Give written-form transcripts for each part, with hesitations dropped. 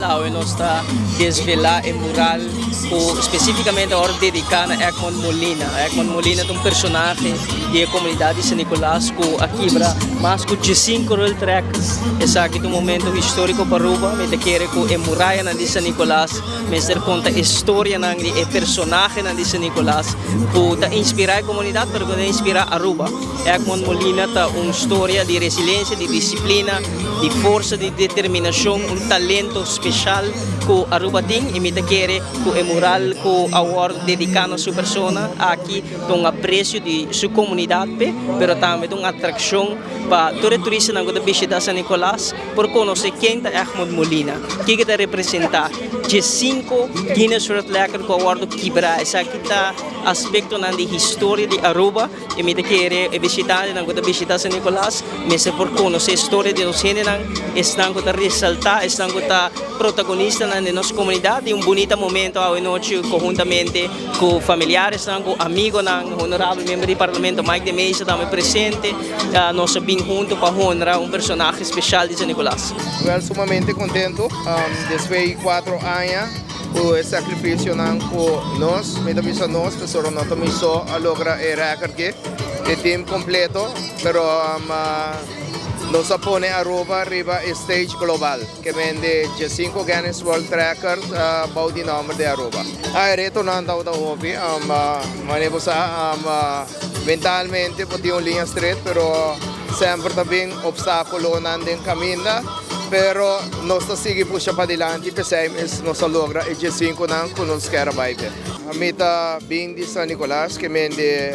Awe nos ta desvela e mural cu specificamente a wordo dedica na Egmond Molina. Egmond Molina ta un personahe di e comunidad di San Nicolas cu a kibra mas cu diescinco world records. Esaki ta un momento historico pa Aruba. Mi ta kere cu e murayanan di San Nicolas mester conta e storianan di e personahenan di San Nicolas cu ta inspira e comunidad pero cu ta inspira Aruba. Egmond Molina ta un storia di resiliencia, di disciplina, di forsa, di determinacion, un talento special cu Aruba tin y mi ta kere cu e mural cu a wordo dedica na su persona aki ta un aprecio di su comunidad p'e, pero tambe ta un atraccion pa tur e turistanan cu ta bishita San Nicolas por conoce ken ta Egmond Molina, kico e ta representa. Diescinco Guinness World Record cu a wordo kibra, esaki ta aspectonan di historia di Aruba. I mi ta kere e bishitantenan ku ta bishitá San Nicolas mester por konosé storia di nos hendenan, esnan ku ta resaltá, esnan ku ta protagonistanan den nos komunidat i un bunita momento awe nochi konhuntamente ku familiaresnan, ku amigonan. Honorabel miembro di Parlamento Mike de Meza tambe presente. Nos a bin hunto pa honra un personahe speshal di San Nicolas. Wel sumamente contento despues di 4 aña. Ku e sakrifisionan ku nos, mi ta bisa nos, pasobra no ta mi so a logra e rèkòrt aki, e tim kompleto, pero nos a pone Aruba riba e stage global, ke men di diesinku Guinness World Record bou di nòmber di Aruba. E retonan tabata hopi, manera bo sa, mentalmente bo tin un liña stret, pero semper ta bin opstákulonan den kaminda. Pero nos ta sigui pusha padilanti, p'esei mes nos a logra e diesinkonan ku nos kier a bai be. Mi ta bin di San Nicolas, ke men di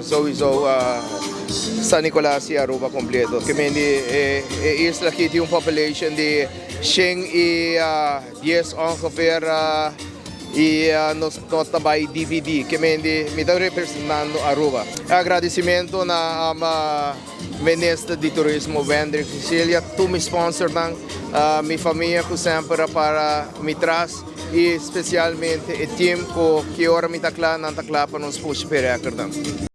souiso San Nicolas i Aruba kompleto. Ke men di e isla aki tin un population di 110 ongeveer i nos no ta bai dividi. Ke men di mi ta representando Aruba. Agradecimento na. Minister di Turismo Wendrick Cecilia, tur mi sponsornan, mi famia cu semper a para mi tras y specialmente e team cu ki ora mi ta cla nan ta cla pa nos push p'e recordnan.